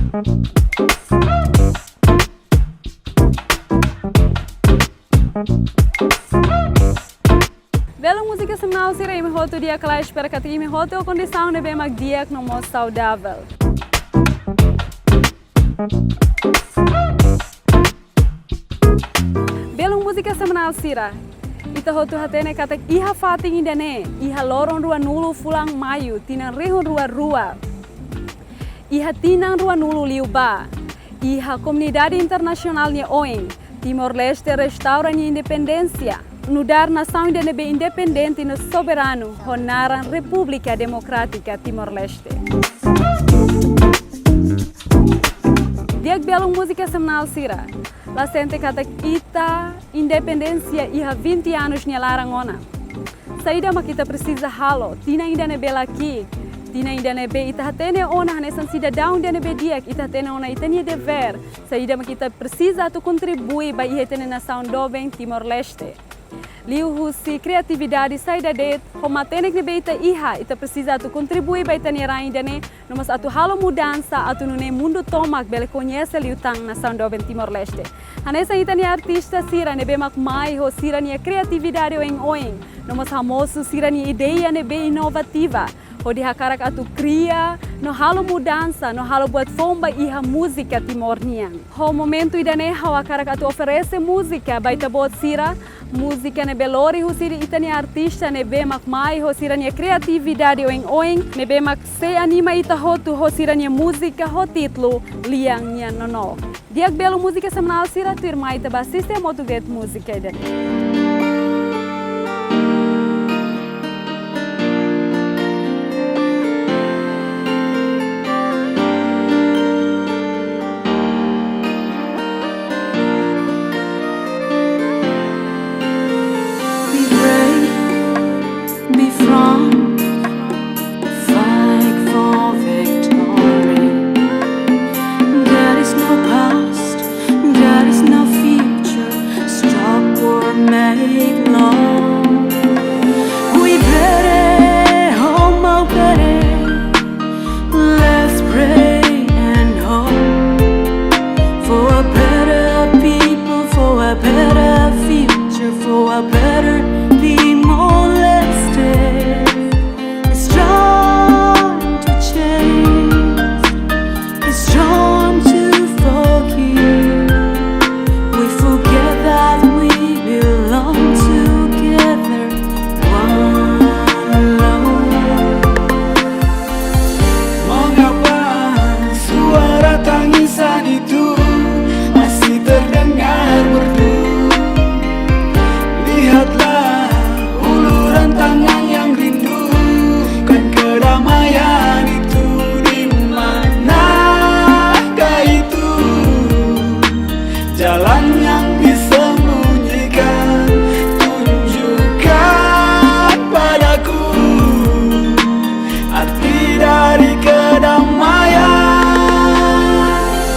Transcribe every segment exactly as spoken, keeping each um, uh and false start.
Belun múzika semanál sira, imi hotu di'ak ka lae? Espera katak imi hotu ho kondisaun ne'ebé mak di'ak no mós saudavel. Belun múzika semanál sira, ita hotu hatene katak iha fatin ida-ne'e, iha loron ruanulu fulan Maiu, tinan rihun rua rua, iha tinan ruanulu liubá, iha komunidade internasionál nia oin, Timor-Leste restaura nia independénsia, nu'udar nasaun ida ne'ebé independente no soberanu, ho naran Repúblika Demokrátika Timor-Leste. Di'ak, belun múzika semanál sira, la sente katak ita independénsia iha vinte anos nia laran ona? Saida mak ita presiza halo, tinan ida ne'ebé la ki'ik, tinan ida ne'ebé ita hatene ona hanesan sidadaun ida ne'ebé di'ak, ita hatene ona ita-nia devér, saida mak ita presiza atu kontribui ba iha ita-nia nasaun doben Timor-Leste. Liuhusi kriatividade saida de'it, ho matenek ne'ebé ita iha, ita presiza atu kontribui ba ita-nia rain ida-ne'e, no mós atu halo mudansa atu nune'e mundu tomak bele koñese liután nasaun doben Timor-Leste. Hanesan ita-nia artista sira ne'ebé mak mai ho sira-nia kriatividade oin-oin, no mós hamosu sira-nia ideia ne'ebé inovativa, hodi hakarak atu kria no halo mudansa no halo buat foun ba iha múzika Timor nian. Ho momentu ida-ne'e ha'u hakarak atu oferese múzika ba ita-boot sira, múzika ne'ebé lori husi ita-nia artista ne'ebé mak mai ho sira-nia kriatividade oin-oin, ne'ebé mak sei anima ita hotu ho sira-nia múzika ho títulu Lian Nian Nonook. Di'ak, belun múzika semanál sira, tuirmai ita bá asiste hamutuk de'it múzika ida-ne'e. Be brave, be strong, fight for victory. There is no past, there is no future. Stop or make law. We better, homo better. Let's pray and hope for a better people, for a better future, for a better Timor-Leste. It's time to change. It's time to forgive. We forget that we belong together. One love. Mengapa suara tangisan itu masih terdengar merdu? Lihatlah uluran tangan yang rindukan kedamaian itu. Di manakah itu jalan yang disembunyikan? Tunjukkan padaku arti dari kedamaian.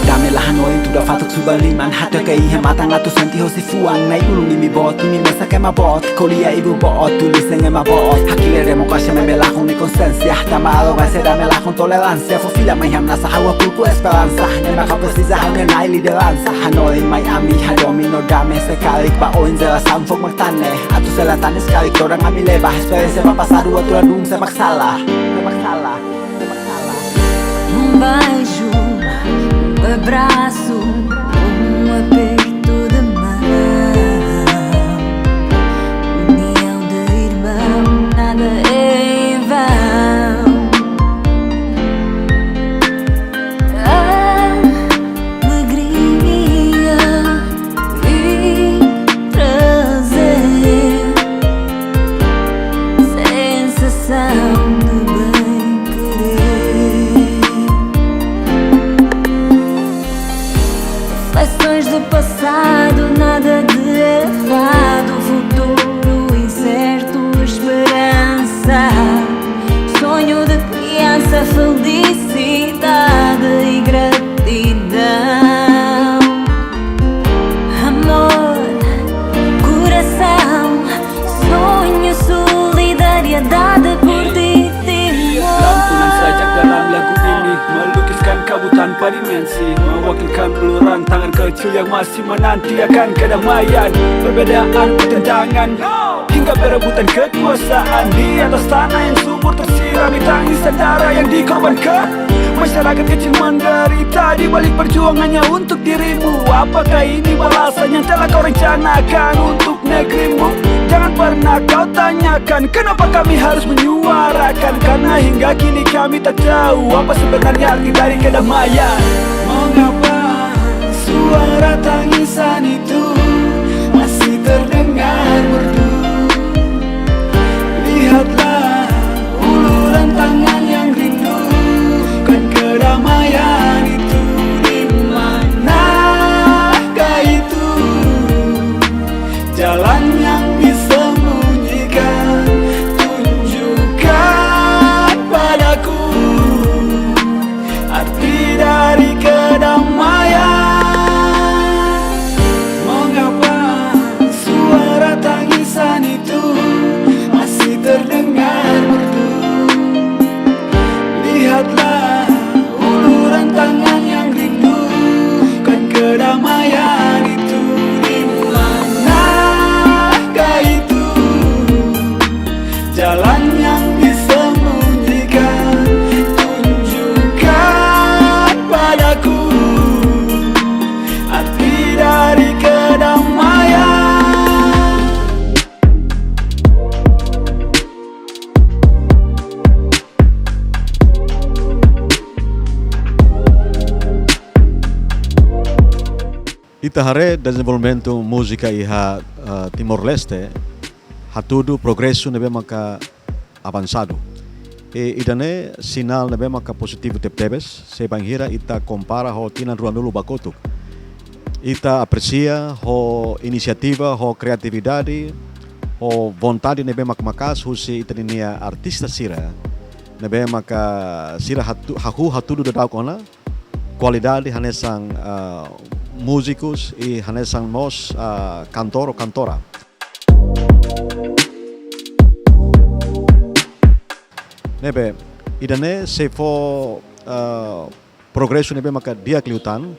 Dame la hanoin, tuda fatuk suba liman, hateke iha matan atu sente hosi fuan. Na'i ulun imi boot, imi mesak ema boot, ko'alia ibu boot, tulis de'it ema boot. Hak hili demokrasia, maibé lakon ne'e konsiénsia. Tanba arogansia, dame lakon toleránsia. Fó fila mai hamnasa, ha'u hakulku esperansa. Ne'e maka presiza ha'u-nia na'i lideransa. Hanoin mai ami, hadomi no dame sekali, ba oin jerasaun foun mak tan ne'e. Atu sei la tanis karik, todan ami leba esperiénsia ba pasadu, atu ladún sé mak sala. Sé mak sala. Um beijo, um abraço, um aperto de mão. União de irmão, nada é em vão. Alegria e prazer, sensação de bem-querer. Dimensi mewakilkan uluran tangan kecil yang masih menanti akan kedamaian. Perbedaan, pertentangan, hingga perebutan kekuasaan di atas tanah yang subur tersiram tangisan darah yang dikorbankan. Masyarakat kecil menderita di balik perjuangannya untuk dirimu. Apakah ini balasan yang telah kau rencanakan untuk negerimu? Jangan pernah kau tanyakan kenapa kami harus menyuarakan, karena hingga kini kami tak tahu apa sebenarnya arti dari kedamaian. Mengapa suara tangisan itu masih terdengar merdu? Lihatlah uluran tangan yang rindukan kedamaian itu. Di manakah itu? Jalan yang disembunyikan, tunjukkan padaku arti dari kedamaian. Mengapa suara tangisan itu masih terdengar merdu? Lihatlah uluran tangan yang rindukan kedamaian itu. Di manakah itu? Jalan yang disembunyikan, tunjukkan padaku arti dari kedamaian. Ita haree dezenvolvimentu múzika iha, eh, Timor-Leste, hatudu progresu ne'ebé maka avansadu. I ida-ne'e sinál ne'ebé maka pozitivu tebetebes, se bainhira ita kompara ho tinan ruanulu ba kotuk. Ita apresia ho inisiativa, ho kreatividade, ho vontade ne'ebé mak maka'as husi ita-nia artista sira. Ne'ebé maka sira hatu-, hahú hatudu daudauk ona kualidade hanesan, ah, múzikus i hanesan mós, ah, kantór ou kantora. Ne'ebé, ida-ne'e sei fó, ah, progresu ne'ebé maka di'ak liután,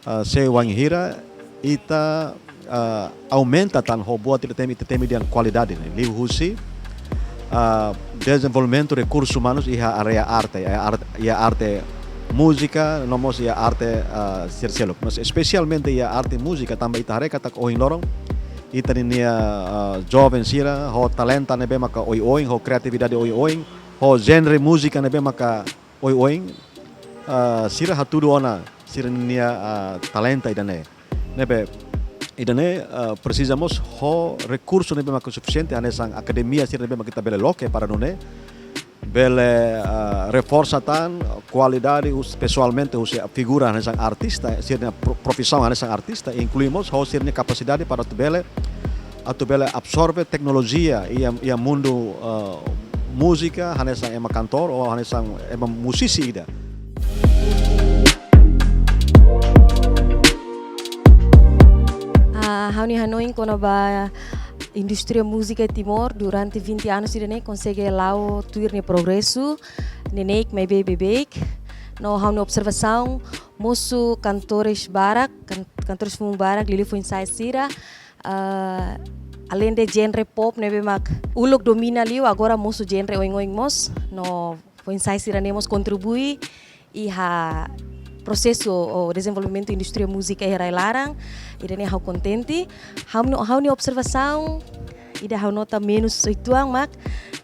ah, se wainhira ita, ah, aumenta tan ho buat ida temi, ita temi dehan kualidade ne'e. Liuhusi, ah, dezenvolvimentu rekursus umanus iha área arte, iha art-, iha arte múzika, no mós iha arte, ah, sira seluk. Mas espesialmente iha arte múzika, tanba ita haree katak ohin loron, ita-nia, ah, joven sira, ho talenta ne'ebé maka oioin, ho kreatividade oioin, ho genre múzika ne'ebé maka oioin, ah, sira hatudu ona sira-nia, ah, talenta ida-ne'e. Ne'ebé, ida-ne'e, ah, presiza mós ho rekursu ne'ebé maka sufisiente, hanesan akademia sira ne'ebé maka ita bele loke para nune'e bele, ah, reforsa tan kualidade hus-, pesoalmente husi figura hanesan artista, sira-nia pro-, profisaun hanesan artista, inklui mós ho sira-nia kapasidade para atu bele atu bele absorve teknolojia iha, iha mundu, eh, múzika, hanesan ema kantór ou hanesan ema musisi ida. Ah, ha'u-nia hanoin kona-ba indústria múzika Timor durante vinte anos ida-ne'e konsege la'o tuir nia progresu, neineik maibé beibeik. No ha'u-nia observasaun, mosu kantores barak, kan-, kantores foun barak, liuliu foin-sa'e sira, eh, aleinde genre pop ne'ebé mak uluk domina liu, agora mosu genre oioin mós, no foin-sa'e sira-ne'e mós kontribui iha prosesu ou dezenvolvimentu indústria múzika iha rai-laran, ida-ne'e ha'u kontente. Ha'u-nia, ha'u-nia observasaun, ida ha'u nota menus uitoan mak,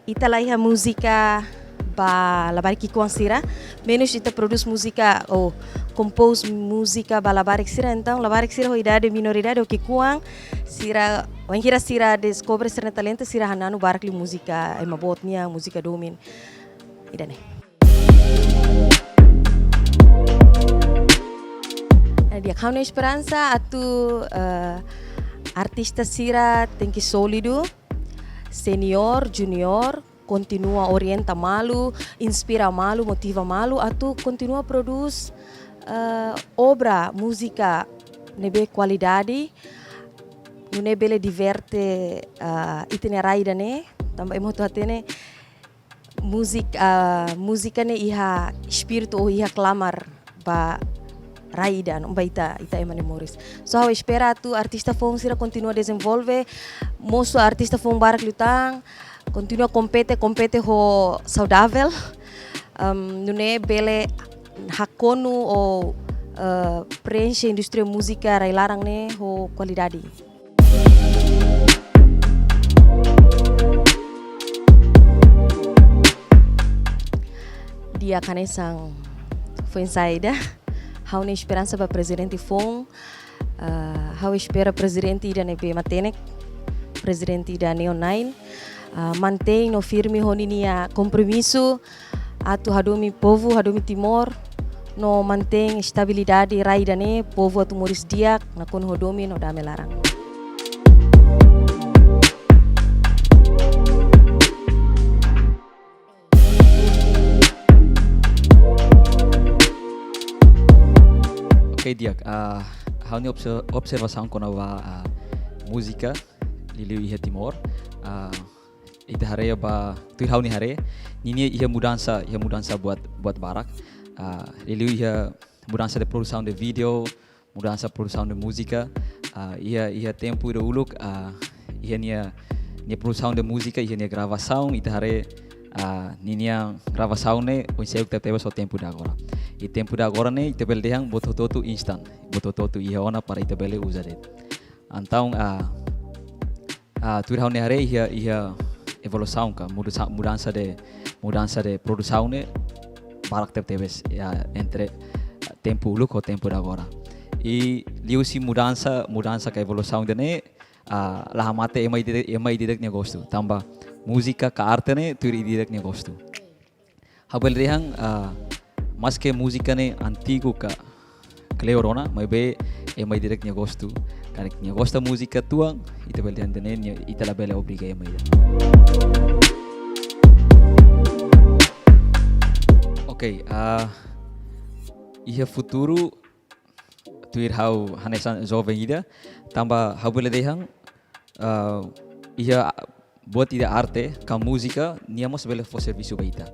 ita laiha múzika ba labarik ki'ikoan sira, menus ita prodús múzika ou kompós múzika ba labarik sira, entaun labarik sira ho idade minoridade ou ki'ikoan, sira, wainhira sira deskobre sira-nia talenta, sira hananu barak liu múzika ema boot nian, múzika domin. Ida-ne'e. Eh, di'ak, ha'u-nia esperansa atu, eh, artista sira tenke sólidu, senior, junior, kontinua orienta malu, inspira malu, motiva malu, atu kontinua prodús, eh, obra múzika ne'ebé kualidade, nune'e bele diverte, eh, ita-nia rai ida-ne'e, tanba ema hotu hatene múzika, ah, múzika ne'e iha espíritu ou iha klamar ba rai ida, no ba ita, ita ema nia moris. So, ha'u espera atu artista foun sira kontinua dezenvolve, mosu artista foun barak liután, kontinua kompete, kompete ho saudavel, em, nune'e bele hakonu ou, eh, preenxe indústria múzika rai laran ne'e ho kualidade. Di'ak, hanesan foin sa'e ida, ha'u-nia esperansa ba prezidente foun, ah, ha'u espera prezidente ida ne'ebé matenek, prezidente ida neon-na'in, ah, mantein no firme ho ninia kompromisu atu hadomi povu, hadomi Timor, no mantein estabilidade rai ida-ne'e, povu atu moris di'ak, nakonu ho domin no dame laran. Oke, di'ak, ah, ha'u-nia obser-, observasaun kona-ba, ah, múzika liuliu iha Timor. Ah, ita haree ba tuir ha'u-nia haree, ninia iha mudansa, iha mudansa buat, buat barak. Ah, liuliu iha mudansa de produsaun de vídeo, mudansa produsaun de múzika. Ah, iha, iha tempu ida uluk, ah, iha nia, nia produsaun de múzika, iha nia gravasaun, ita haree, ah, ninia gravasaun ne'e oinsá tebes ho tempu ida agora. I tempu ida agora ne'e, ita bele dehan buat hotu-hotu instan, buat hotu-hotu iha ona para ita bele uza de'it. Entaun, ah, ah, tuir ha'u-nia haree iha, iha evolusaun ka, mudansa, mudansa de, mudansa de produsaun ne'e barak tebetebes, ya, entre tempu uluk ho tempu ida agora. I liuhusi mudansa, mudansa ka evolusaun ida-ne'e, ah, la hamate ema ida-, ema ida-idak nia gostu. Tanba múzika ka arte ne'e tuir ida-idak nia gostu. Ha'u bele dehan, ah, maske múzika ne'e antigu ka kleur ona, maibé ema ida-idak nia gostu. Karik nia gosta múzika tuan, ita bele dehan ida-ne'e, nia, ita labele obriga ema ida. Oke, ah, iha futuru, tuir ha'u hanesan joven ida, tanba ha'u bele dehan, ah, iha buat ida arte, ka múzika, nia mós bele fó servisu ba ita.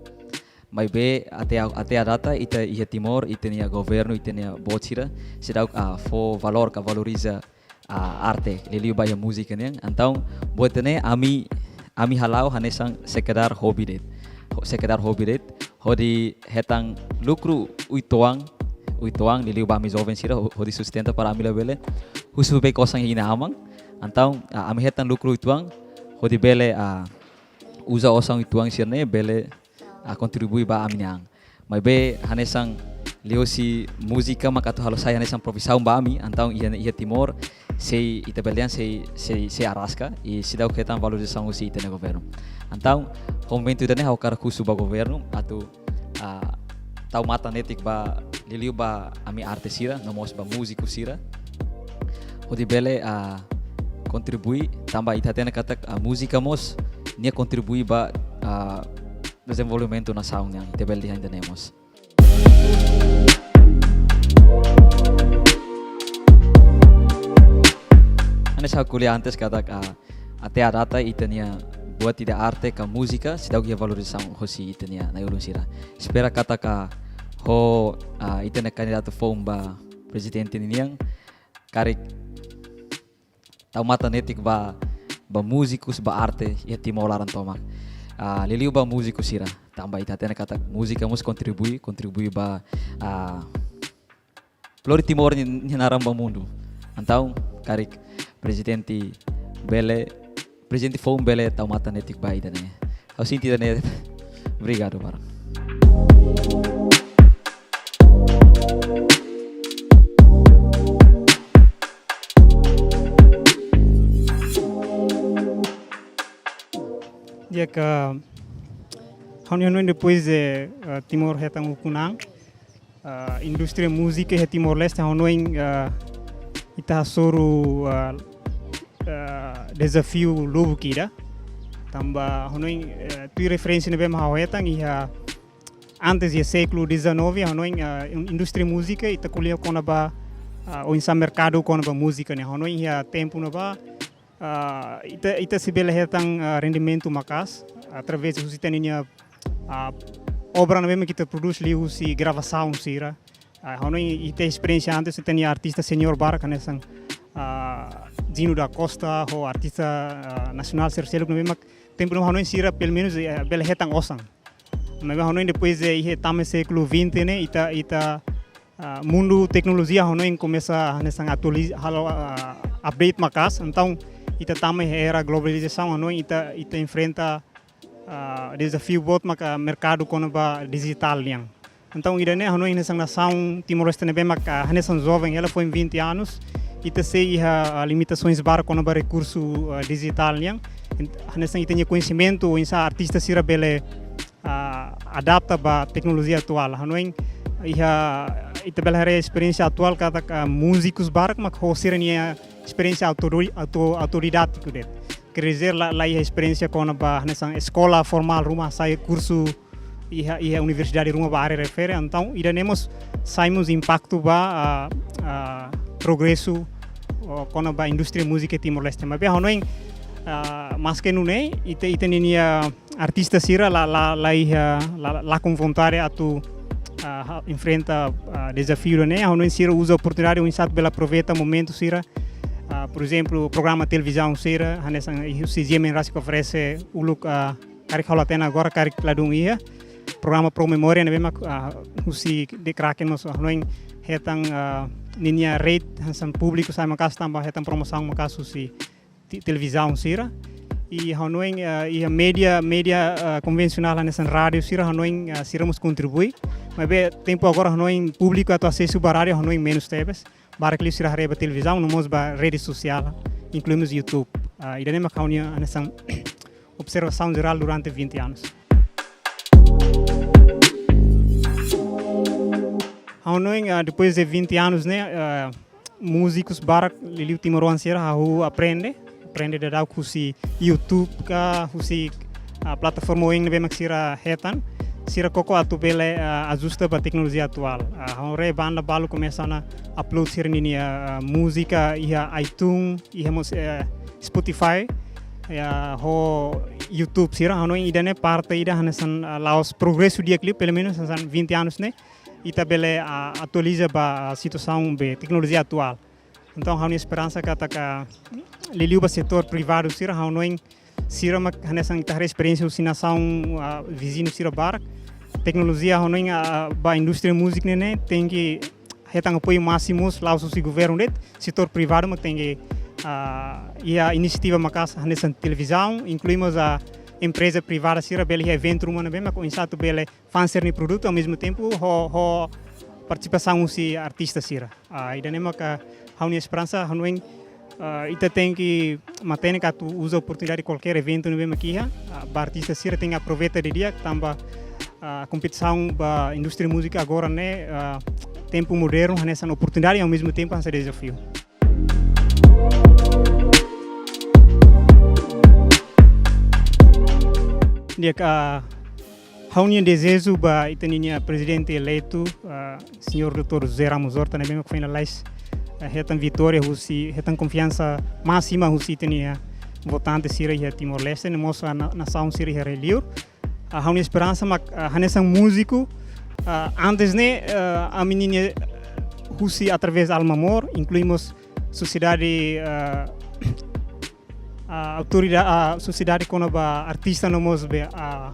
Maibé até a-, até à data, ita iha Timor, ita-nia governu, ita-nia boot sira, seidauk, ah, fó valór ka valoriza, ah, arte, liuliu ba iha múzika nian. Entaun, buat ne'e ami, ami hala'o hanesan sekedar hobi de'it. Ho-, sekedar hobi de'it, hodi hetan lukru uitoan, uitoan, liuliu ba ami joven sira, ho-, hodi sustenta para ami labele husu beibeik osan iha inan-aman. Entaun, ah, ami hetan lukru uitoan, hodi bele, ah, uza osan uitoan sira-ne'e bele, ah, kontribui ba ami-nia an. Maibé hanesan liuhusi múzika mak atu halo sai hanesan profisaun ba ami, entaun iha, iha Timor, sei ita bele dehan sei, sei, sei araska, i seidauk hetan valorizasaun husi ita-nia governu. Entaun, ho momentu ida-ne'e ha'u hakarak husu ba governu, atu, ah, tau matan netik ba liuliu ba ami arte sira, no mós ba múziku sira. Hodi bele, ah, kontribui, tanba ita hatene katak, ah, múzika mós, nia kontribui ba, ah, dezenvolvimentu nasaun nian, ita bele dehan ida-ne'e mós. Hanesan ha'u ko'alia antes katak, ah, até à data ita-nia buat ida arte ka múzika, seidauk iha valorizasaun hosi ita-nia na'i-ulun sira. Espera katak ho, ah, ita-nia kandidatu foun ba prezidente ninian, karik tau matan netik ba, ba múzikus, ba arte iha Timor laran tomak. Ah, liuliu ba múzikus sira. Tanba ita hatene katak múzika mós kontribui, kontribui ba, ah, lori Timor nia, nia naran ba mundu. Entaun, karik prezidente bele, prezidente foun bele tau matan netik ba ida-ne'e. Ha'u sente ida-ne'e. Obrigadu barak. Di'ak, ha'u hanoin depois de, eh, Timor hetan ukun-an, ah, indústria múzika iha Timor-Leste, ha'u hanoin, ah, ita hasoru, ah, ah, dezafiu lubuk ida. Tanba ha'u hanoin, eh, tuir referénsia ne'ebé mak ha'u hetan iha antes iha sékulu dezanove, ha'u hanoin, ah, in-, indústria múzika, ita ko'alia kona-ba, ah, oinsá merkadu kona-ba múzika ne'e. Ha'u hanoin iha tempu ne'ebá, ah, ita, ita sei bele hetan, ah, rendimentu maka'as, através husi ita-nia, ah, obra ne'ebé mak ita prodús liuhusi gravasaun sira, Ah, ha'u hanoin ita esperiénsia antes ita-nia artista senior barak hanesan, ah, Dino da Costa ho artista, ah, nasionál sira seluk ne'ebé mak tempu ne'e ha'u hanoin sira pelumenus, eh, bele hetan osan. Maibé ha'u hanoin depois de iha tama século vinte ne'e ita, ita, ah, mundu teknolojia ha'u hanoin komesa hanesan atualiza, halo, ah, update maka'as. Entaun ita tama iha era globalizasaun ha'u hanoin ita, ita enfrenta, ah, dezafiu boot maka merkadu kona-ba dijitál nian. Entaun ida-ne'e ha'u hanoin hanesan nasaun Timor-Leste ne'ebé maka hanesan joven hela foin vinte anos, ita sei iha, ah, limitasaun barak kona-ba rekursu, ah, dijitál nian. Ent-, hanesan ita-nia koñesimentu oinsá artista sira bele, ah, adapta ba teknolojia atuál. Ha'u hanoin iha ita bele haree esperiénsia atuál katak, ah, múzikus barak mak ho sira-nia esperiénsia autori-, auto-, autodidátiku de'it. Quer dizer, la, la iha esperiénsia kona-ba hanesan eskola formál ruma sai kursu iha, iha universidade ruma ba área refere. Entaun ida-ne'e mós sai mós impaktu ba, ah, ah, progresu, oh, kona-ba indústria múzika Timor-Leste. Maibé ha'u hanoin, ah, maske nune'e, ita, ita-nia artista sira la, la, la iha, la, la, lakon vontade atu, ah, ha-, enfrenta, ah, dezafiu ne'e, ha'u hanoin sira uza oportunidade oinsá atu bele aproveita momentu sira, ah, por ezemplu, programa televizaun sira, hanesan husi G M N Rasi ke oferese uluk, ah, karik ha'u la hatene agora, karik ladún iha, programa Pro Memória ne'ebé mak, ah, husi The Kraken mós ha'u hanoin hetan, ah, ninia rate hanesan públiku sai maka'as tanba hetan promosaun maka'as husi ti-, televizaun sira. I ha'u hanoin, eh, iha média, média, eh, konvensionál hanesan rádiu sira ha'u hanoin, eh, sira mós kontribui. Maibé tempu agora ha'u hanoin públiku atu asesu ba rádiu ha'u hanoin menus tebes. Barak liu sira haree ba televizaun, no mós ba rede sosiál, inklui mós YouTube. Ah, ida-ne'e mak ha'u-nia hanesan observasaun jerál durante vinte anos. Ha'u hanoin, ah, depois de vinte anos ne'e, ah, múzikus barak liuliu timoroan sira hahú aprende, aprende daudaun husi YouTube ka husi, ah, plataforma oioin ne'ebé mak sira hetan, sira koko atu bele, ah, ajusta ba teknolojia atuál. Ah, ha'u haree banda balu komesa ona upload sira-nia, ah, múzika iha iTunes, iha mós, eh, Spotify, iha ho YouTube sira, ha'u hanoin ida-ne'e parte ida hanesan, ah, la'ós progresu di'ak liu, pelumenus hanesan vinte anos ne'e, ita bele, ah, atualiza ba, ah, situasaun be teknolojia atuál. Entaun, ha'u-nia esperansa katak liuliu ba setór privadu sira, ha'u hanoin sira mak hanesan ita haree esperiénsia husi nasaun, ah, viziñu sira barak. Teknolojia ha'u hanoin, ah, ba indústria múzika ne'e, ne'e tenke hetan apoiu másimu, la'ós husi governu de'it, setór privadu mak tenke, ah, iha inisiativa maka'as hanesan televizaun, inklui mós, ah, empreza privada sira bele iha eventu ruma ne'ebé mak oinsá atu bele fans sira-nia produtu, ao mesmo tempo ho, ho partisipasaun husi artista sira. Ah, ida-ne'e maka ha'u-nia esperansa, ha'u hanoin, ah, ita tenke matenek atu uza oportunidade kualkér eventu ne'ebé mak iha, ah, ba artista sira tenke aproveita didi'ak tanba, ah, kompetisaun ba indústria múzika agora ne'e, ah, tempu modernu hanesan oportunidade, ao mesmo tempo hanesan dezafiu. Di'ak, ah, ha'u-nia dezeju ba ita-nia prezidente eleitu, ah, señór doutór José Ramos Horta, ne'ebé mak foin lalais, ah, hetan vitória husi, hetan konfiansa másima husi ita-nia votante sira iha Timor-Leste, no mós, ah, na, nasaun sira iha rai-liur. Ah, ha'u-nia esperansa mak, ah, hanesan múziku, ah, antes ne'e, ah, ami-nia husi através Alma Mor, inklui mós sosiedade, ah, ah, autorida-, ah, sosiedade kona-ba artista no mós be, ah,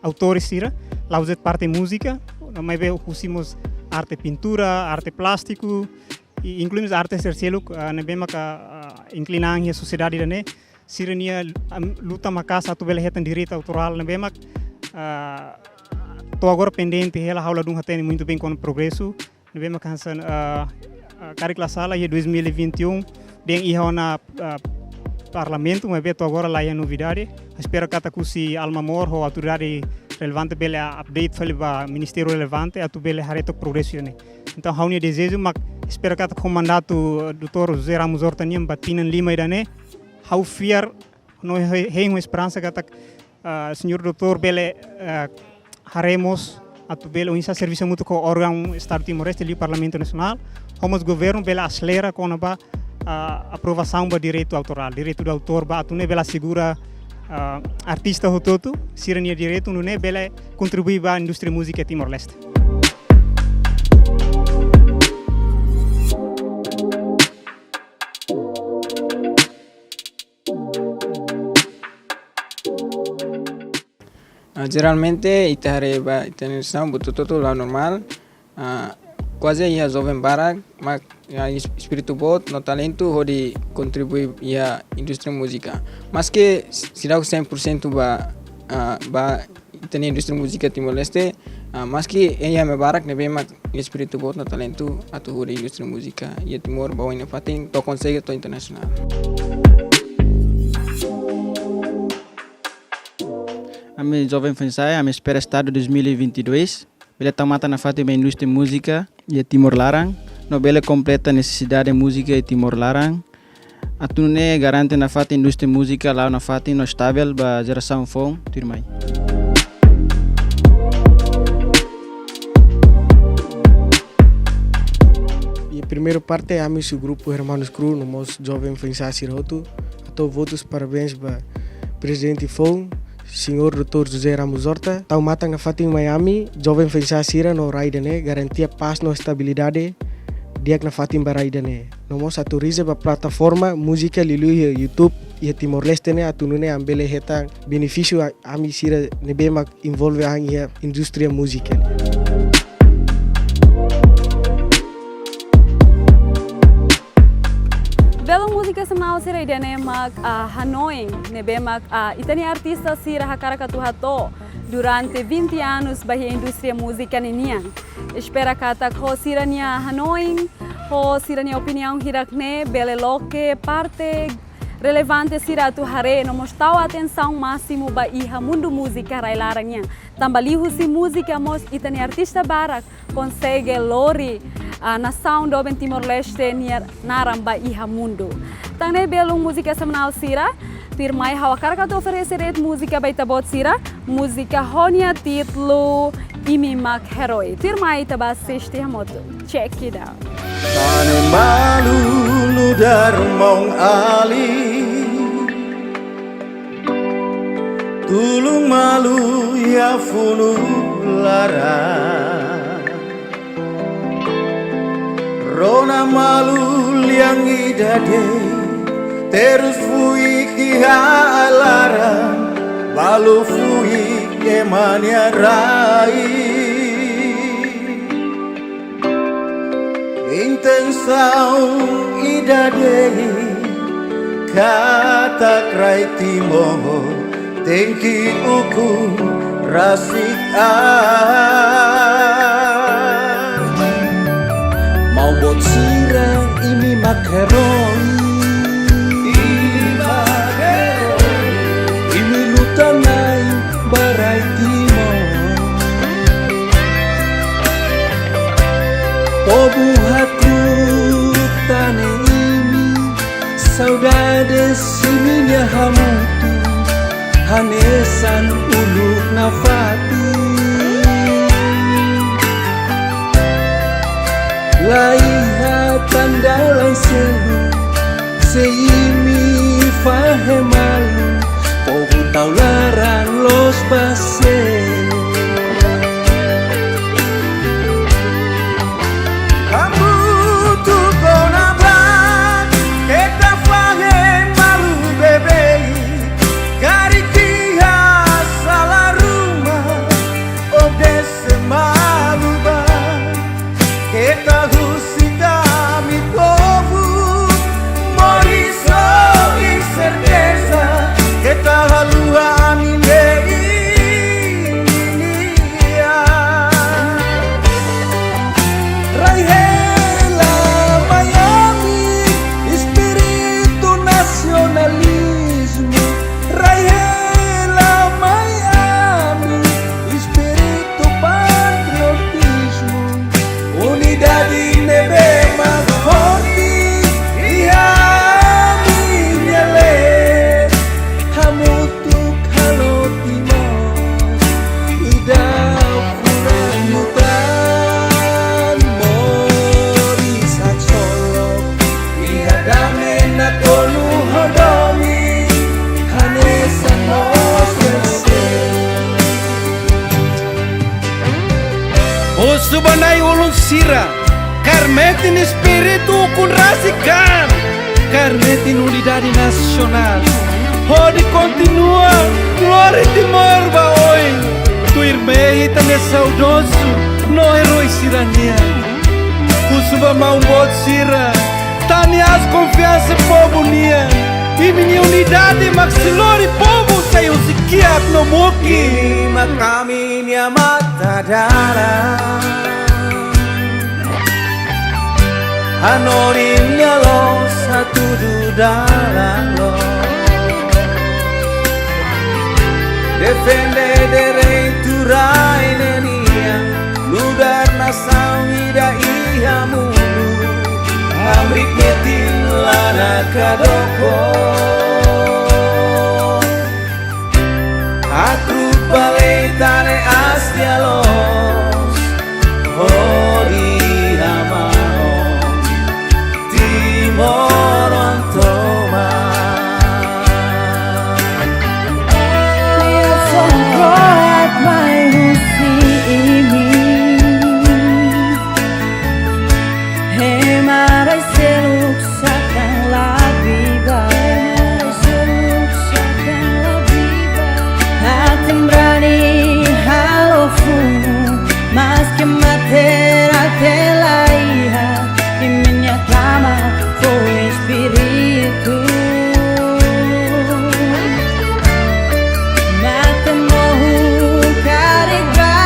autór sira, la'ós de'it parte múzika, no maibé husi mós arte pintura, arte plástiku, i inklui mós arte sira seluk, ah, ne'ebé maka, ah, inklina an iha sosiedade ida-ne'e, sira-nia, am, luta maka'as atu bele hetan direitu autorál ne'ebé mak, ah, to'o agora pendente hela, ha'u ladún hatene muito bem kona progresu ne'ebé mak hanesan, ah, ah, karik la sala iha dois mil e vinte e um, dehan iha ona, ah, parlamentu, maibé to'o agora la iha novidade. Espera katak husi Alma Mor ho autoridade relevante bele update fali ba ministériu relevante atu bele haree took progresu ne'e. Entaun, ha'u-nia dezeju mak espera katak ho mandatu, ah, doutór José Ramos Horta nian ba tinan lima ida-ne'e, ha'u fiar no he-, hein ho esperansa katak, ah, señór doutór bele, ah, haree mós atu bele oinsá servisu hamutuk ho órgaun Estadu Timor-Leste, liu Parlamentu Nasionál, ho mós governu bele aselera kona-ba, ah, aprovasaun ba direitu autorál, direitu de autór ba atu nune'e bele asegura, ah, artista hotu-hotu sira-nia direitu, nune'e bele kontribui ba indústria múzika Timor-Leste. Ah, jeralmente, ita haree ba ita-nia nasaun buat hotu-hotu la'o normál. Ah, kuaze iha joven barak mak iha es-, espíritu boot no talentu hodi kontribui iha indústria múzika. Maske s-, seidauk cem por cento ba, ah, ba ita-nia indústria múzika Timor-Leste, ah, maske iha ema barak ne'ebé mak espíritu boot no talentu atu hodi indústria múzika iha Timor ba oin nafatin to'o konsege to'o internasionál. Ami joven foin-sa'e, ami espera estadu dois mil e vinte e dois bele tau matan nafatin ba indústria múzika iha Timor laran, no bele kompleta nesesidade múzika iha Timor laran. Atu nune'e garante nafatin indústria múzika la'o nafatin no estável ba jerasaun foun tuirmai. Iha primeiru parte, ami husi grupu Hermanos Crew no mós joven foin-sa'e sira hotu hato'o votus parabéns ba prezidente foun, señór doutór José Ramos Horta, tau matan nafatin mai ami, joven foin-sa'e sira no rai ida-ne'e, garantia pás no estabilidade di'ak nafatin ba rai ida-ne'e. No mós atu reza ba plataforma múzika liuliu iha YouTube iha Timor-Leste ne'e atu nune'e ami bele hetan benefísiu a-, ami sira ne'ebé mak envolve an iha indústria múzika ne'e. Belun múzika semanál sira, ida-ne'e mak, ah, hanoin ne'ebé mak, ah, ita-nia artista sira hakarak atu hato'o durante vinte anos ba iha indústria múzika ninian. Espera katak ho sira-nia hanoin, ho sira-nia opiniaun hirak-ne'e bele loke parte relevante sira atu haree no mós tau atensaun másimu ba iha mundu múzika rai-laran nian. Tanba liuhusi múzika mós ita-nia artista barak konsege lori, ah, nasaun doben Timor-Leste nia naran ba iha mundu. Tan ne'e belun múzika semanál sira, tuirmai ha'u hakarak atu oferese de'it múzika ba ita-boot sira, múzika ho nia títulu Imi Mak Herói. Tuirmai ita bá asiste hamutuk. Check it out. Tane malu nu'udar maun alin, tulun malu iha funu laran. Rona malu lian ida de'it, terus fuik iha ai-laran, balu fuik ema nia rai. Intensaun ida de'it, katak rai Timor tenke ukun rasik an. Maun boot sira, imi mak herói. Imi mak herói. Imi luta na'in ba rai Timor. Povu hakru'uk tane imi, saudades imi-nia hamutuk, hanesan uluk nafatin. Laiha tan dalan seluk, se imi fahe malu, povu tau laran loos ba seluk. Hamutuk ona bá, keta fahe malu beibeik, karik iha sala ruma, obedese malu bá. Keta husik ami povu, moris ho inserteza, keta haluha ami-nia nian. Rai hela mai ami, espíritu nasionalizmu, rai hela mai ami, espíritu patriotizmu, unidade ne'ebé mak forte iha ami-nia leet, hamutuk halo Timor ida furak liután, moris haksolok iha dame nakonu ho domin, hanesan mós terseru. Husu ba na'i-ulun sira, kaer metin espíritu ukun rasik an, kaer metin unidade nasionál. Hodi kontinua, Glória Timor ba oin. Tuirmai ita-nia saudozu no eroi sira-nian. Husu ba maun boot sira, tane aas konfiansa povu nian. Imi-nia unidade mak sei lori povu sai husi kiak no muki. Imi mak ami-nia matan dalan. Hanorin nia loos hatudu dalan loos. Defende direitu rai ne'e nian, nu'udar nasaun ida iha mundu. Hamriik metin laran ka doko. Hakruk ba lei, tane aas nia loos, hodi hamahon timoroan tomak. Nia songkroat mai husi imi. Ema rai seluk satán la biba. Hatin brani halo funu, maske matéria la iha, imi-nia tama fó espíritu. Mate mohu karik ba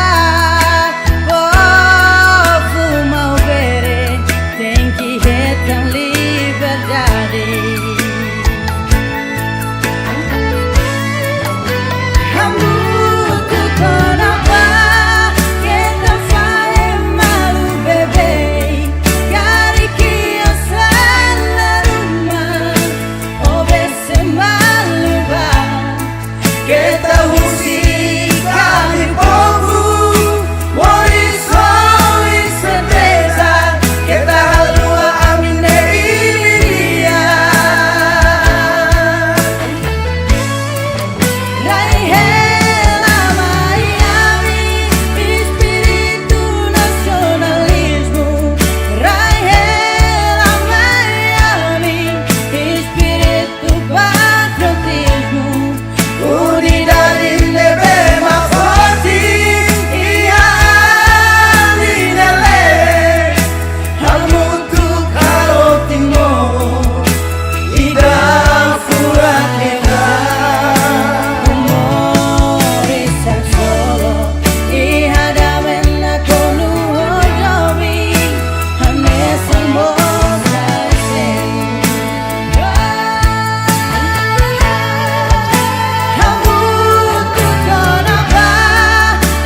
povu Maubere, tenke hetan liberdade. Hamutuk kona-ba keta fahe malu beibeik, karik iha sala ruma, ó bele malu ba. Keta husik ami povu, moris ho inserteza, keta haluha ami-nia ilian. Rai hela mai ami, espíritu nasionalizmu, rai hela mai ami, espíritu patriotizmu, unidade ne'ebé mak forte iha ami-nia leet. Hamutuk halo Timor ida furak liután. Timor iha solo, iha dame nakonu ho domin, hanesan mós rai seluk. Hamutuk kona-ba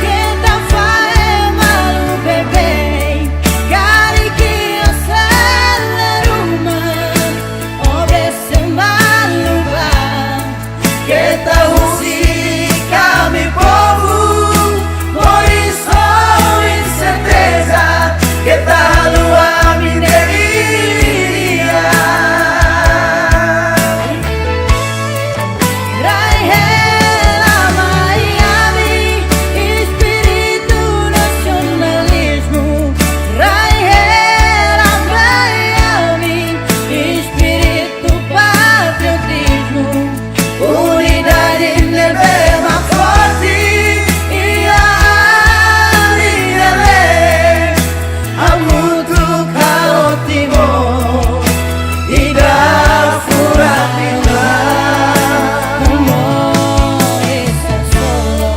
keta fahe malu beibeik, karik iha sala ruma, ó bele malu ba. Keta husik ami povu, moris ho inserteza, keta haluha ami-nia ilian. Rai hela mai ami, espíritu nasionalizmu, rai hela mai ami, espíritu patriotizmu, unidade ne'ebé mak forte iha ami-nia leet. Hamutuk halo Timor ida furak liután. Timor iha solo,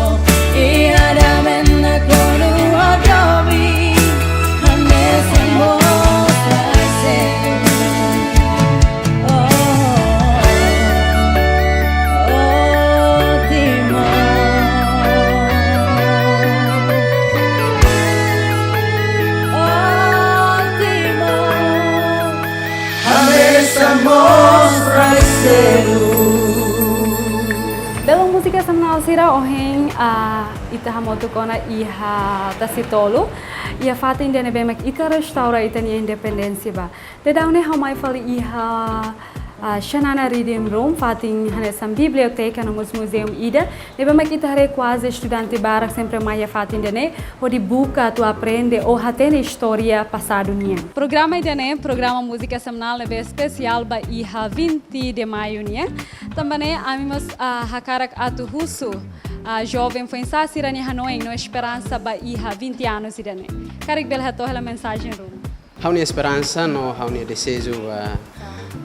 iha dame nakonu ho domin, hanesan mós rai seluk. Oh, oh, Timor. Oh, Timor. Hanesan mós rai seluk. Belun múzika semanál sira, ohin, ah, ita hamutuk ona iha Tasi Tolu, iha fatin ida ne'ebé mak ita restaura ita-nia independénsia ba. Daudaun ne'e ha'u mai fali iha, ah, Xanana Reading Room, fatin hanesan biblioteka no mós muzeu ida. Ne'ebé mak ita haree kuaze estudante barak sempre mai iha fatin ida-ne'e, hodi buka atu aprende ou hatene istória pasadu nian. Programa ida-ne'e, programa múzika semanál ne'ebé espesiál ba iha vinte de Maio nian. Tanba ne'e, ami mós, ah, hakarak atu husu, ah, joven foin-sa'e sira-nia hanoin no esperansa ba iha vinte anos ida-ne'e. Karik bele hato'o hela mensajen ruma. Ha'u-nia esperansa no ha'u-nia dezeju ba,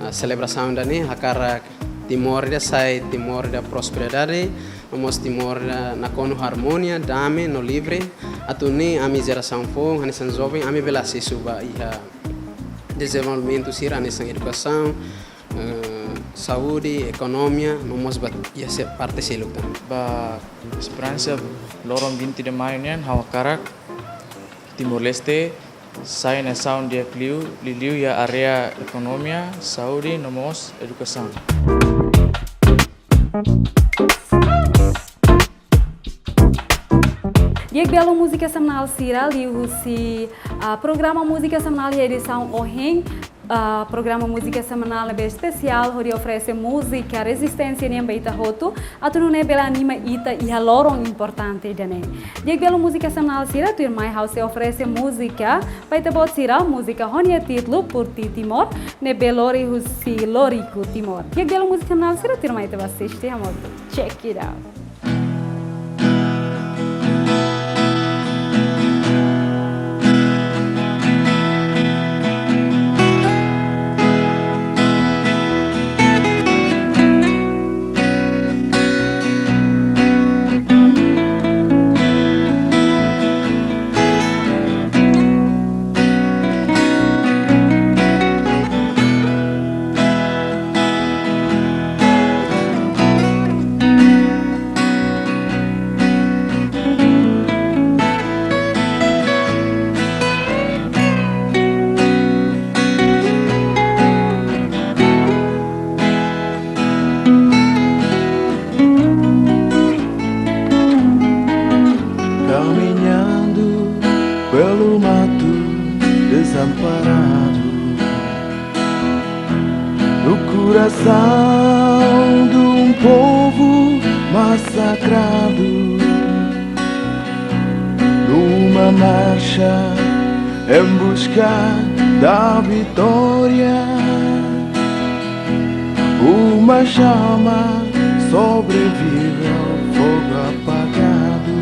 ah, selebrasaun ida-ne'e, hakarak Timor ida sai Timor ida prosperidade, no mós Timor ida nakonu harmonia, dame no livre. Atu nune'e ami jerasaun foun, hanesan joven, ami bele asesu ba iha dezenvolvimentu sira hanesan edukasaun, eh, saúde, ekonomia, no mós ba iha se-, parte seluk tan. Ba esperansa loron vinte de maiu nian, ha'u hakarak Timor-Leste sai nasaun di'ak liu, liuliu iha área ekonomia, saúde, no mós edukasaun. Di'ak, belu múzika semanál sira, liuhusi, ah, programa múzika semanál iha edisaun ohin, ah, programa múzika semanál ne'ebé espesiál, hodi oferese múzika rezisténsia nian ba ita hotu, atu nune'e bele anima ita iha loron importante ida-ne'e. Di'ak, belu múzika semanál sira, tuirmai ha'u sei oferese múzika ba ita-boot sira, múzika ho nia títulu Por Ti Timor, ne'ebé lori husi Loriku Timor. Di'ak, belu múzika semanál sira, tuirmai ita bá asiste hamutuk. Check it out. Caminhando pelo mato desamparado, no coração de um povo massacrado, numa marcha em busca da vitória, uma chama sobrevive ao fogo apagado.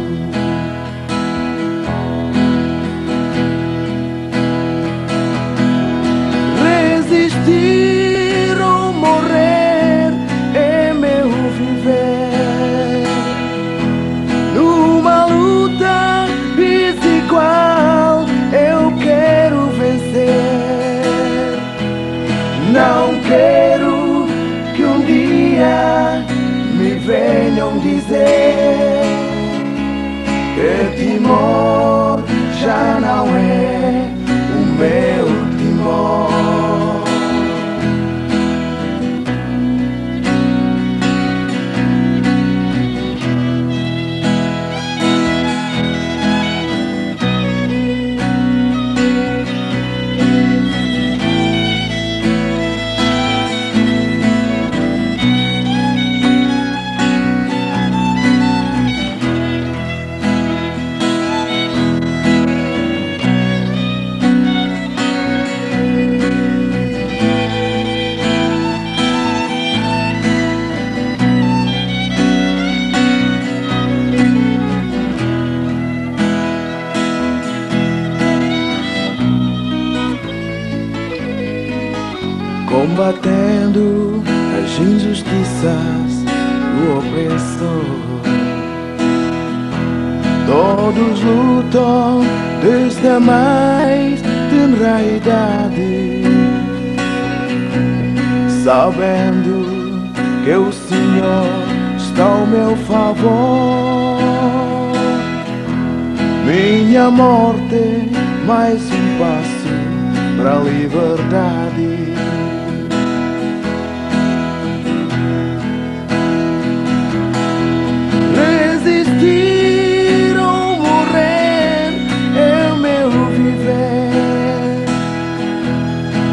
Resistir ou morrer é meu viver. Numa luta desigual eu quero vencer. Não quero que um dia me venham dizer que Timor já não é o meu Timor. Combatendo as injustiças do opressor. Todos lutam desde a mais tenra idade, sabendo que o Senhor está ao meu favor. Minha morte, mais um passo para a liberdade. Resistir ou morrer é meu viver.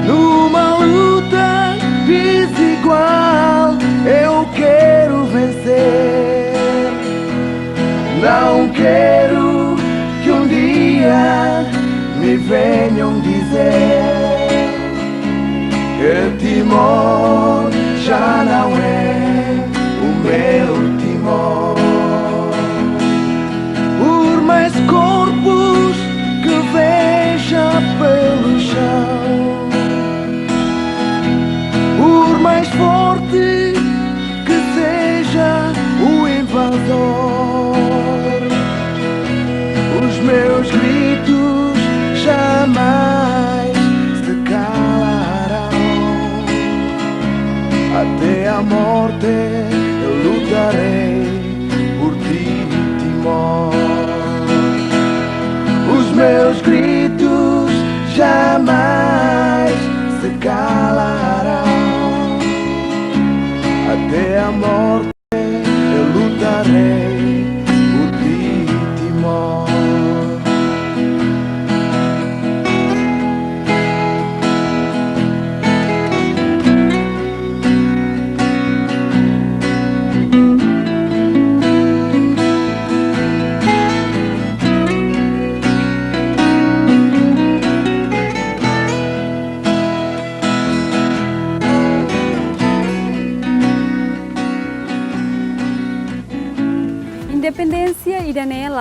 Numa luta desigual eu quero vencer. Não quero que um dia me venham dizer que Timor já não é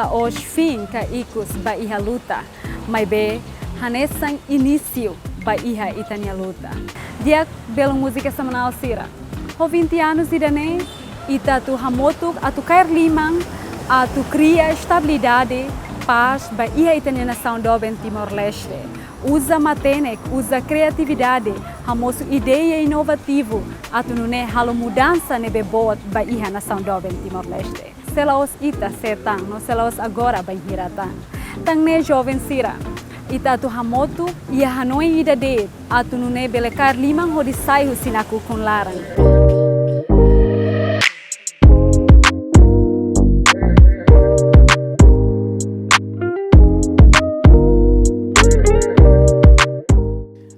La'ós fin ka ikus ba iha luta, maibé hanesan inísiu ba iha ita-nia luta. Di'ak, belun múzika semanál sira. Ho vinte anos ida-ne'e, ita atu hamutuk atu kaer liman atu kria estabilidade, pás ba iha ita-nia nasaun doben Timor-Leste. Uza matenek, uza kriatividade, hamosu ideia inovativu atu nune'e halo mudansa ne'ebé boot ba iha nasaun doben Timor-Leste. Se la'ós ita, sé tan, no se la'ós agora, bainhira tan. Tan ne'e joven sira, ita atu hamutuk iha hanoin ida de'it atu nune'e bele kaer liman hodi sai husi nakukun laran.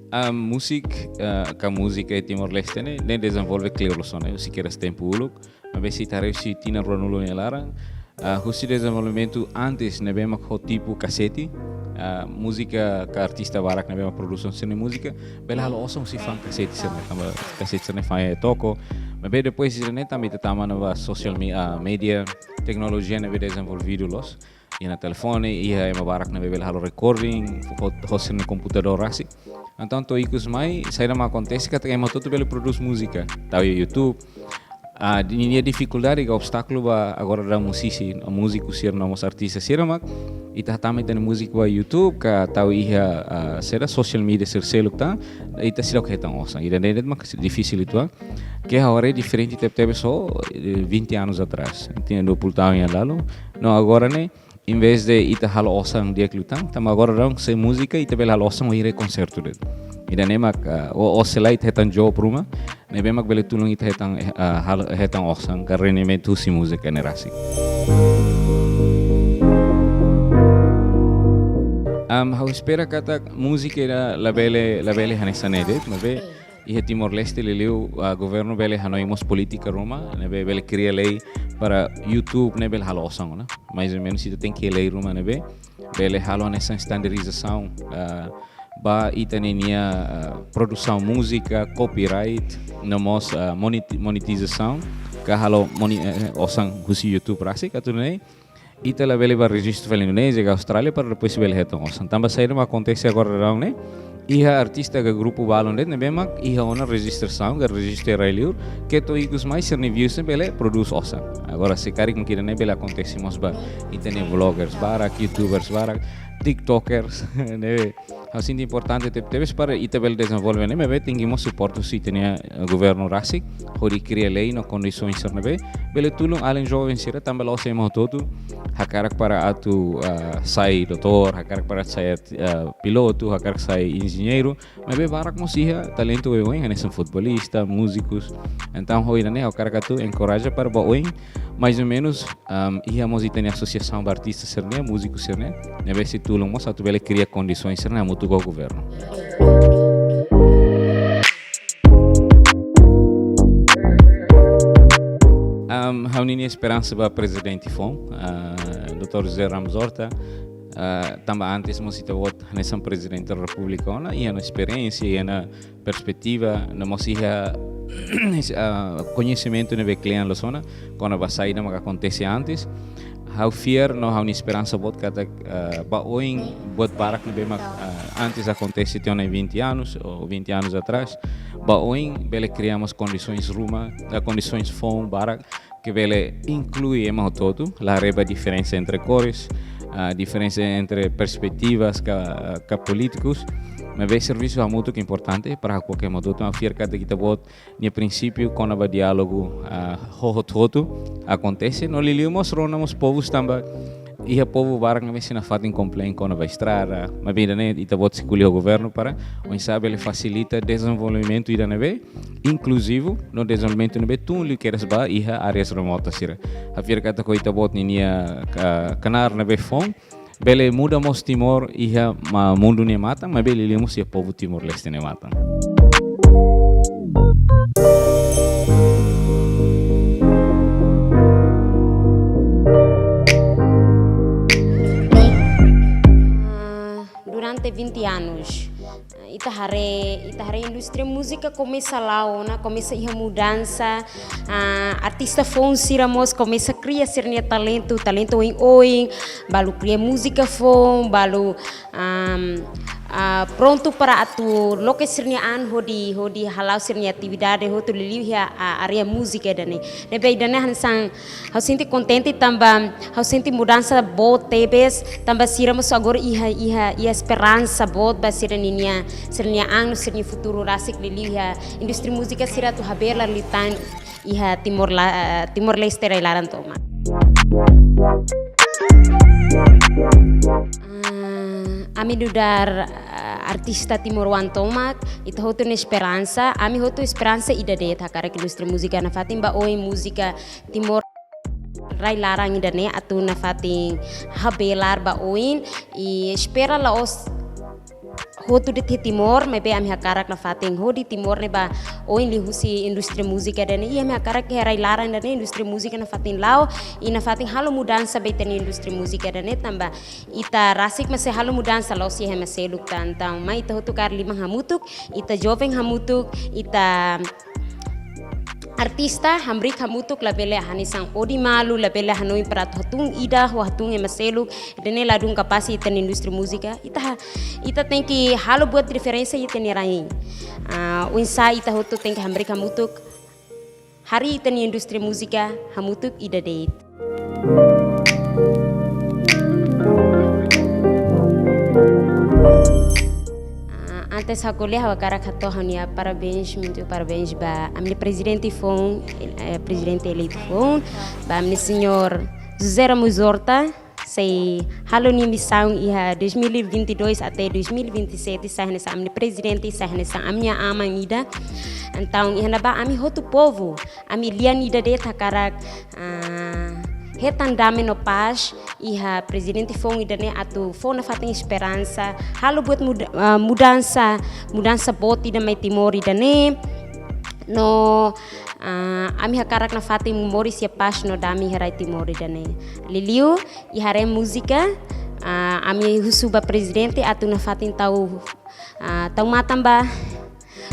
Ah, múzika, ah, ka múzika iha Timor-Leste ne'e, ne'e dezenvolve kleur loos ona, husi kedas tempu uluk, maibé se ita haree husi tinan ruanulu nia laran, ah, husi dezenvolvimentu antes ne'ebé mak ho tipu kasete, ah, múzika ka artista barak ne'ebé mak produsaun sira-nia múzika, bele halo osan husi fa'an kasete sira-ne'e, tanba kasete sira-ne'e fa'an iha toko, maibé depois sira-ne'e tanba ita tama ona ba social me-, ah, media, teknolojia ne'ebé dezenvolvidu loos, iha ona telefone, iha ema barak ne'ebé bele halo recording, ho, ho sira-nia komputadór rasik. Entaun to'o ikus mai, saida mak akontese katak ema hotu-hotu bele prodús múzika, tau iha YouTube. Ah, di-, ninia difikuldade ka obstákulu ba agora daudaun musisi, múziku sira no mós artista sira mak, ita hatama ita-nia múzika ba YouTube, ka tau iha, ah, saida social media sira seluk tan, ita seidauk hetan osan. Ida-ne'e de'it mak difisil uitoan, ke agora diferente tebetebes ho, eh, vinte anos atrás. Tinan dua puluh tahun yang lalu. No agora ne'e, em vez de ita halo osan di'ak liután, tanba agora daudaun se múzika ita bele halo osan wainhira konsertu de'it. Ida-ne'e mak, ah, o, o selae ita hetan job ruma, ne'ebé mak bele tulun ita hetan, eh, ah, halo, hetan osan ka rendimentu husi múzika ne'e rasik. Am, ha'u espera katak múzika ida labele, labele hanesan ne'e de'it, maibé iha Timor-Leste liuliu, ah, governu bele hanoin mós polítika ruma, ne'ebé bele kria lei para YouTube ne'e bele halo osan ona. Mais ou menus ita tenke lei ruma ne'ebé bele halo hanesan standardizasaun, ah, ba ita ninia, ah, produsaun múzika, copyright, no mós, ah, moneti-, monetizasaun, ka halo moni-, eh, osan husi YouTube rasik, atu nune'e ita labele bá rejistu fali Indonézia ka Austrália para depois bele hetan osan. Tanba saida mak akontese agora daudaun ne'e, iha artista ka grupu balun de'it ne'ebé mak iha ona rejistrasaun ka rejistu iha rai-liur, ke to'o ikus mai sira-nia views ne'e bele prodús osan. Agora se karik mak ida-ne'e bele akontese mós ba ita-nia vloggers barak, YouTubers barak, TikTokers, ne'e ha'u sente importante tebetebes para ita bele dezenvolve ne'e, maibé tenke mós suporta husi ita-nia, eh, governu rasik, hodi kria lei no kondisoens sira ne'ebé bele tulun alin joven sira tanba la'ós ema hotu-hotu hakarak para atu, ah, sai doutór, hakarak para sai, ah, pilotu, hakarak sai enjeñeiru, maibé barak mós iha talentu oioin, hanesan futebolista, múzikus. Entaun, ho ida-ne'e, ha'u hakarak atu enkoraja para ba oin, mais ou menus, am, iha mós ita-nia asosiasaun ba artista sira-ne'e, múziku sira-ne'e, ne'ebé sei tulun mós atu bele kria kondisoens sira-ne'e hamutuk ho governu. Am, ha'u-nia esperansa ba prezidente foun, ah, doutór José Ramos Horta, ah, tanba antes mós ita-boot hanesan prezidente da Repúblika ona, iha ona esperiénsia, iha ona perspetiva, no mós iha, ah, koñesimentu ne'ebé kle'an loos ona kona-ba saida mak akontese antes. Ha'u fiar no ha'u-nia esperansa boot katak, ah, ba oin buat barak ne'ebé mak, ah, antes akontese tiha ona iha vinte anos ou vinte anos atrás, ba oin bele kria mós kondisoens ruma, ah, kondisoens foun barak ke bele inklui ema hotu-hotu, la haree ba diferensa entre kores, ah, diferensa entre perspetivas ka, ka polítikus, maibé servisu hamutuk importante para hakuak ema hotu-hotu. Ha'u fiar katak ita-boot nia prinsípiu kona-ba diálogu, ah, ho hotu-hotu akontese, no liuliu mós rona mós povus tanba iha povu barak ne'ebé sei nafatin komplain kona-ba estrada, maibé ida-ne'e ita-boot sei ko'alia ho governu para oinsá bele fasilita dezenvolvimentu ida ne'ebé inkluzivu, no dezenvolvimentu ne'ebé tun liu kedas ba iha áreas remotas sira. Ha'u fiar katak ho ita-boot ninia ka-, knaar ne'ebé foun, bele muda mós Timor iha ma-, mundu nia matan, maibé liuliu mós iha povu Timor-Leste nia matan. Ah, durante vinte anos, Ita haree, ita haree indústria múzika komesa la'o ona, komesa iha mudansa, ah, artista foun sira mós komesa kria sira-nia talentu, talentu oioin, balu kria múzika foun, balu, am, ah, prontu para atu loke sira-nia an hodi, hodi hala'o sira-nia atividade hotu liuliu iha, ah, área múzika ida-ne'e. Ne'ebé ida-ne'e hanesan ha'u sente kontente tanba ha'u sente mudansa boot tebes, tanba sira mós agora iha, iha, iha esperansa boot ba sira ninia, sira-nia an no sira-nia futuru rasik liuliu iha indústria múzika sira atu habelar liután iha Timor la-, Timor-Leste rai-laran tomak. Ah, ami nu'udar, ah, artista timoroan tomak, ita hotu iha esperansa, ami hotu esperansa ida de'it hakarak indústria múzika nafatin ba oin múzika Timor rai-laran ida-ne'e atu nafatin habelar ba oin, i espera la'ós hotu de'it iha Timor, maibé ami hakarak nafatin hodi Timor ne'e ba oin liuhusi indústria múzika ida-ne'e, i ami hakarak iha rai-laran ida-ne'e indústria múzika nafatin la'o, i nafatin halo mudansa ba ita-nia indústria múzika ida-ne'e tanba ita rasik mak sei halo mudansa la'ós iha ema seluk tan. Entaun, mai ita hotu kaer liman hamutuk, ita joven hamutuk, ita artista hamriik hamutuk, labele hanesan odi malu, labele hanoin para atu hatún ida, ou hatún ema seluk, ida-ne'e ladún kapás ita-nia indústria múzika. Ita ha-, ita tenke halo buat diferensa iha ita-nia rain. Ah, oinsá ita hotu tenke hamriik hamutuk, harii ita-nia indústria múzika hamutuk ida de'it. Ah, antes ha'u ko'alia ha'u hakarak hato'o ha'u-nia parabéns, muitu parabéns ba ami-nia prezidente foun, eh, prezidente eleitu foun, ba ami-nia señór José Ramos Horta, sei halo nia misaun iha dois mil e vinte e dois até dois mil e vinte e sete, sai hanesan ami-nia prezidente, sai hanesan ami-nia aman ida. Entaun, iha ne'ebá ami hotu povu, ami lian ida de'it hakarak, ah, hetan dame no pás, iha prezidente foun ida-ne'e atu fó nafatin esperansa, halo buat muda-, ah, mudansa, mudansa boot ida mai Timor ida-ne'e. No, ah, ami hakarak nafatin moris iha pás no dame iha rai Timor ida-ne'e. Liuliu, iha área múzika, ah, ami husu ba prezidente atu nafatin tau, ah, tau matan ba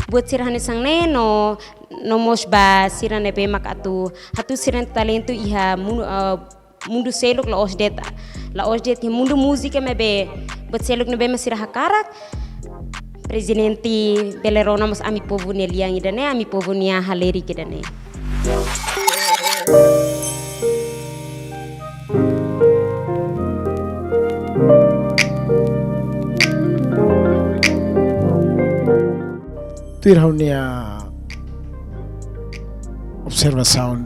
buat sira hanesan ne'e no, no mós ba sira ne'ebé mak atu hatún sira-nia talentu iha mun-, ah, mundu seluk la'ós de'it, la'ós de'it iha mundu múzika maibé buat seluk ne'ebé mak sira hakarak. Prezidente bele rona mós ami povu nia lian ida-ne'e, ami povu nia halerik ida-ne'e. Tuir ha'u-nia observasaun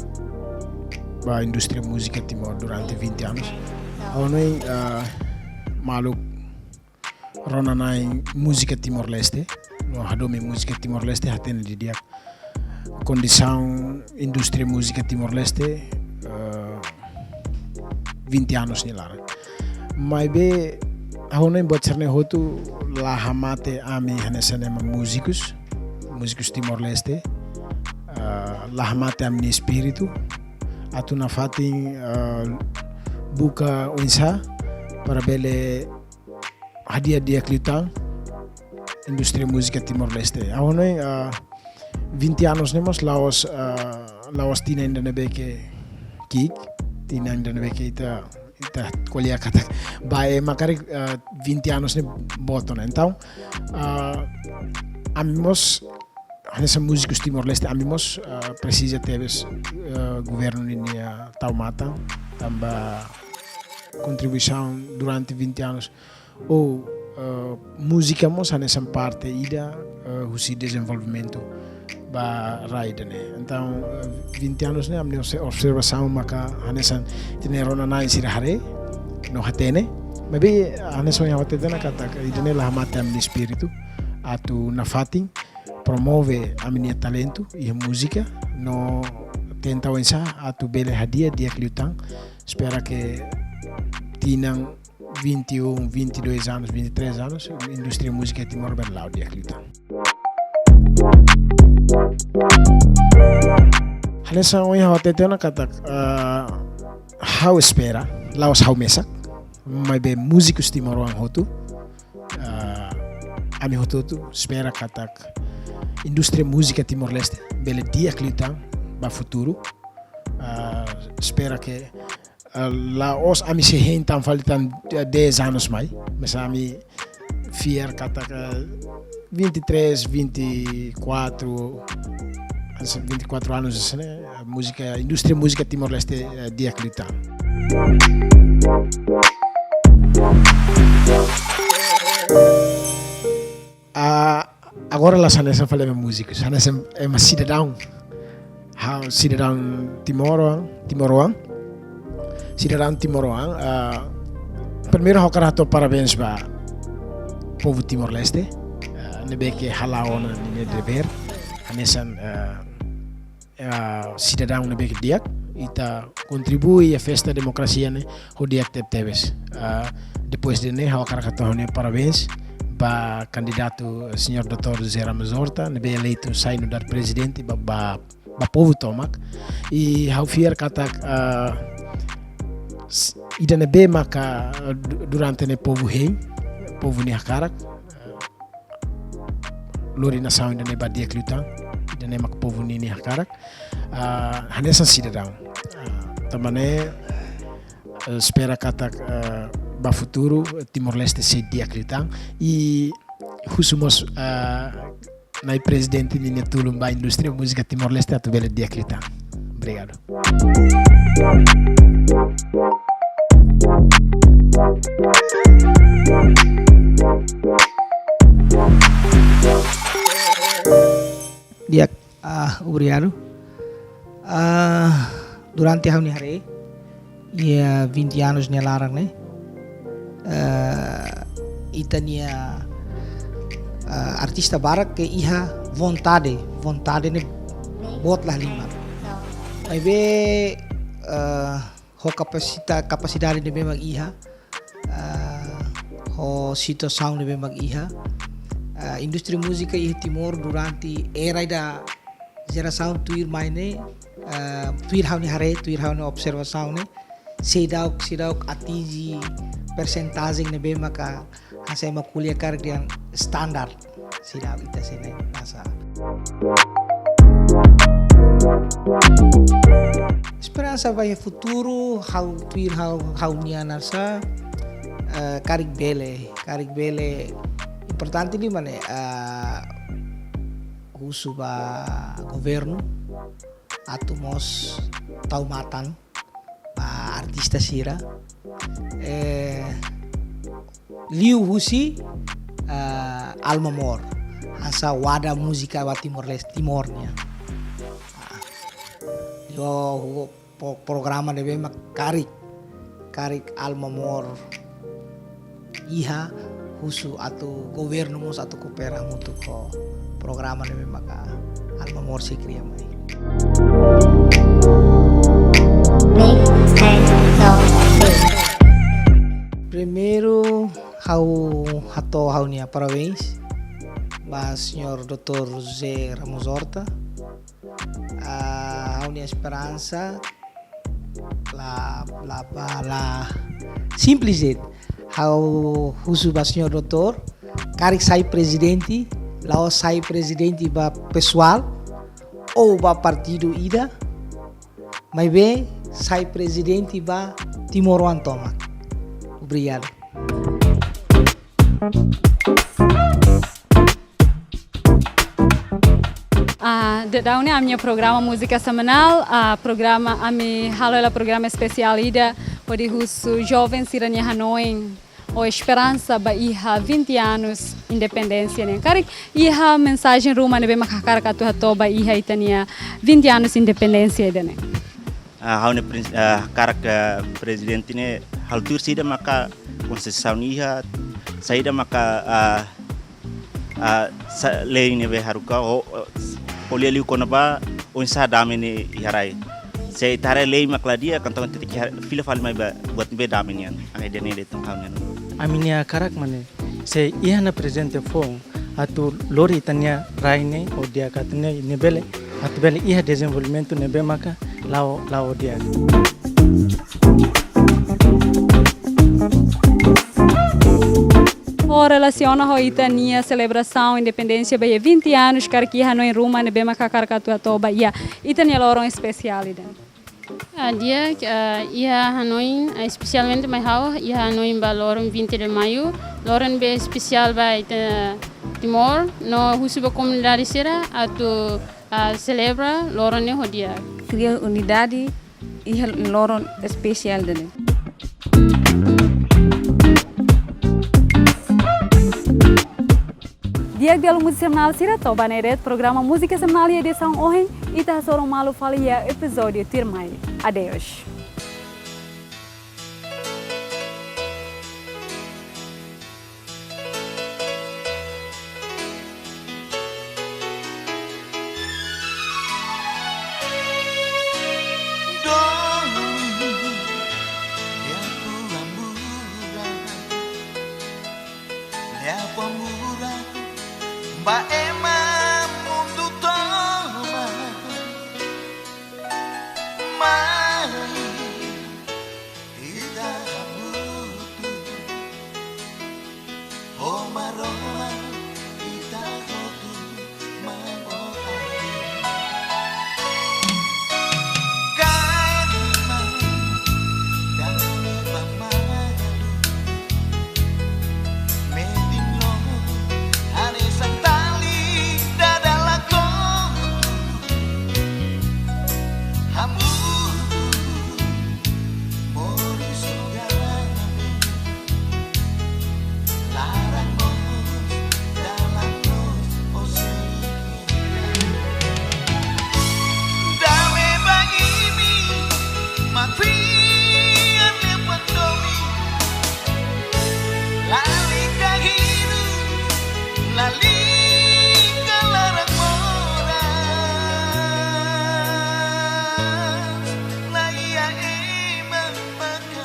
ba indústria múzika Timor durante vinte anos. Ha'u hanoin, ah, maluk rona-na'in múzika Timor-Leste, no hadomi múzika Timor-Leste, hatene didi'ak kondisaun indústria múzika Timor-Leste, eh, vinte anos nia laran. Maibé, ha'u hanoin buat sira-ne'e hotu la hamate ami hanesan ema múzikus, múzikus Timor-Leste, eh, la hamate ami-nia espíritu, atu nafatin, eh, buka oinsá para bele hadi'a di'ak liután indústria múzika Timor-Leste. Ha'u hanoin, ah, vinte anos ne'e mós la'ós, ah, la'ós tinan ida ne'ebé ke ki'ik, tinan ida ne'ebé ke ita, ita ko'alia katak ba ema karik, ah, vinte anos ne'e boot ona. Entaun, ah, ami mós hanesan múzikus Timor-Leste, ami mós, ah, presiza tebes, ah, governu ninia tau matan, tanba kontribuisaun durante vinte anos ou, ah, múzika mós hanesan parte ida, ah, husi dezenvolvimentu ba rai ida-ne'e. Entaun, ah, vinte anos ne'e, ami-nia obse-, observasaun maka hanesan ita-nia rona-na'in sira haree no hatene. Maibé hanesan ohin ha'u hatete ona katak ida-ne'e la hamate ami-nia espíritu atu nafatin promove ami-nia talentu iha múzika no tenta oinsá atu bele hadi'a di'ak liután. Espera ke tinan vinte e um, vinte e dois anos, vinte e três anos, indústria múzika Timor bele la'o di'ak liután. Hanesan ohin ha'u hatete ona katak, ah, ha'u espera, la'ós ha'u mesak, maibé múzikus timoroan hotu, ah, Ami hotu-hotu espera katak indústria múzika Timor-Leste bele di'ak liután ba futuru. Ah, espera ke, ah, la'ós ami sei hein tan fali tan, eh, dez anos mai, mas ami fiar katak, eh, vinte e três, vinte e quatro, hanesan vinte e quatro anos, ne'e, múzika, indústria múzika Timor-Leste, eh, di'ak liután. Ah, agora la'ós hanesan fali ema múziku, hanesan ema sidadaun. Ha'u sidadaun timoroan, timoroan. Sidadaun timoroan, ah, primeiru ha'u hakarak hato'o parabéns ba povu Timor-Leste, ah, ne'ebé ke hala'o ona ninia devér. Hanesan, ah, eh, sidadaun ne'ebé ke di'ak, ita kontribui iha festa demokrasia ne'e ho di'ak tebetebes. Ah, depois de ne'e, ha'u hakarak hato'o ha'u-nia parabéns ba kandidatu, eh, señór doutór José Ramos Horta, ne'ebé eleitu sai nu'udar prezidente ba, ba, ba povu tomak. I ha'u fiar katak, ah, s-, ida ne'ebé maka, eh, du-, durante ne'e povu hein, povu nia hakarak, lori nasaun ida-ne'e ba di'ak liután, ida-ne'e mak povu ninia hakarak, ah, hanesan sidadaun. Ah, tanba ne'e, eh, espera katak, eh, ba futuru, eh, Timor-Leste sei di'ak liután. I husu mós, ah, Nai Prezidente ninia tulun ba indústria múzika Timor-Leste atu bele di'ak liután. Obrigadu. Di'ak, ah, obrigadu. Ah, durante ha'u-nia haree, iha vinte anos nia laran ne'e, eh, ita-nia, eh, artista barak ke iha vontade, vontade ne'e boot la halimar. Maibé, eh, ho kapasita-, kapasidade ne'ebé mak iha, eh, ho situasaun ne'ebé mak iha, eh, indústria múzika iha Timor durante era ida jerasaun tuirmai ne'e, eh, tuir ha'u-nia haree, tuir ha'u-nia observasaun ne'e, seidauk, seidauk atinje persentajen ne'ebé maka hanesan ema ko'alia karik dehan standar. Seidauk, ita sei na'in-nasa. Esperansa ba iha futuru, ha'u tuir ha'u, ha'u-nia análise, eh, karik bele, karik bele importante liu mak ne'e, eh, husu ba governu atu mós tau matan ba artista sira. Eh, liuhusi, eh, Alma Mor. Hanesan wadah múzika ba Timor-Leste, Timor nian. Ah, liu ho po-, programa ne'ebé mak karik, karik Alma Mor iha, husu atu governu mós atu koopera hamutuk ho programa ne'ebé maka Alma Mor sei kria mai. Primeiru, ha'u hato'o ha'u-nia parabéns ba señór doutór José Ramos Horta. Ah, ha'u-nia esperansa la, la, la, la simples de'it. Ha'u husu ba señór doutór, karik sai prezidente, la'ós sai prezidente ba pesoál ou ba partidu ida, maibé sai prezidente ba timoroan tomak. Obrigadu. Ah, daudaun ne'e ami-nia programa Múzika Semanál, ah, programa ami halo hela programa espesiál ida, hodi husu joven sira-nia hanoin ou esperansa ba iha vinte anos independénsia nian. Karik iha mensajen ruma ne'ebé mak hakarak atu hato'o ba iha ita-nia vinte anos independénsia ida-ne'e? Ah, ha'u-nia prin-, ah, hakarak, ah, prezidente ne'e halo tuir saida maka konstituisaun iha, saida maka, ah, ah, sa-, lei ne'ebé haruka ho, ho, ko'alia liu kona-ba oinsá dame ne'e iha rai. Se ita haree lei mak la di'ak, entaun ita tenke fila fali mai ba buat ne'ebé dame nian. Ah, ida-ne'e de'it ha'u-nia. Ami-nia hakarak mak ne'e, se iha ona prezidente foun atu lori ita-nia rai ne'e ho di'ak atu ne'e, ne'e bele, atu bele iha dezenvolvimentu ne'ebé maka la'o, la'o di'ak. Ho relasiona ho ita-nia selebrasaun independénsia ba iha vinte anos, karik iha hanoin ruma ne'ebé mak hakarak atu hato'o ba iha ita-nia loron espesiál ida-ne'e? Ah, di'ak, ah, iha hanoin, ah, espesialmente mai ha'u, iha hanoin ba loron vinte de Maio, loron ne'ebé espesiál ba ita Timor, no husu ba komunidade sira atu, ah, selebra loron ne'e ho di'ak. Kria unidade iha loron espesiál ida-ne'e. Di'ak, di'ak alun múzika semanál sira, to'o ba ne'e de'it programa Múzika Semanál iha edisaun ohin, ita hasoru malu fali iha epizódiu tuirmai. Adeus. Domin, liafuan buras, liafuan buras, ba ema mundu tomak. Mai, ita hamutuk, ho Maromak ita hotu, magoahi. Kami mai, dame ba malu, metin loos, hanesan tali dada lakohi. Hamutuk, moris ho dame, laran mós, dalan mós, o sei. Dame ba imi, mak fiar ne'e pantomi, lalika hidup, lalika laran moras, la iha ema maka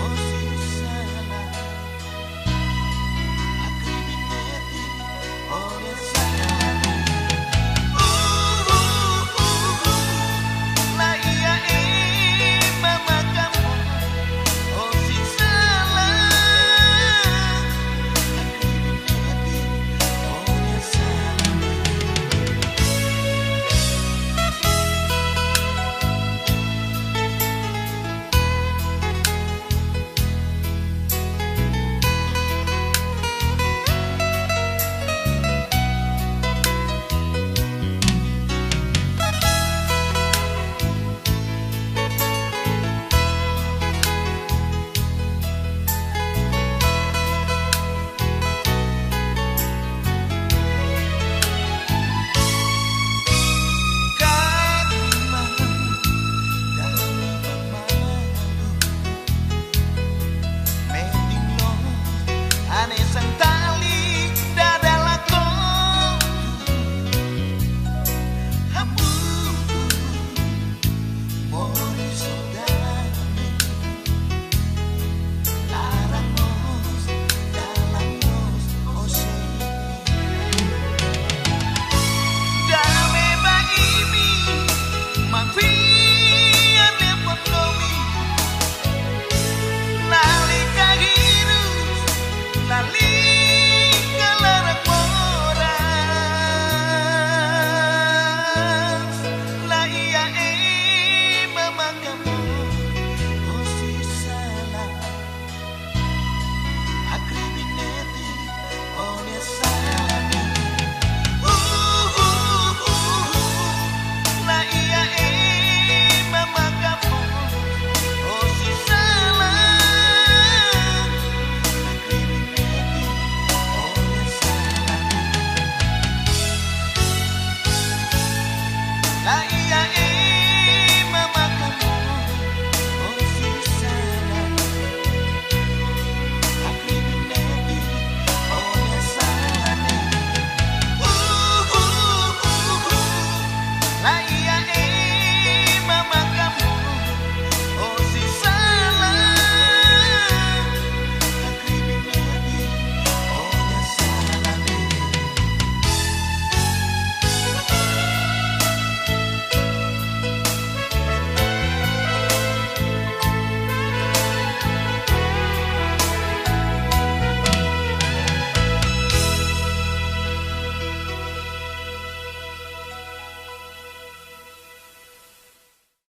o susana, akrediteti, oleh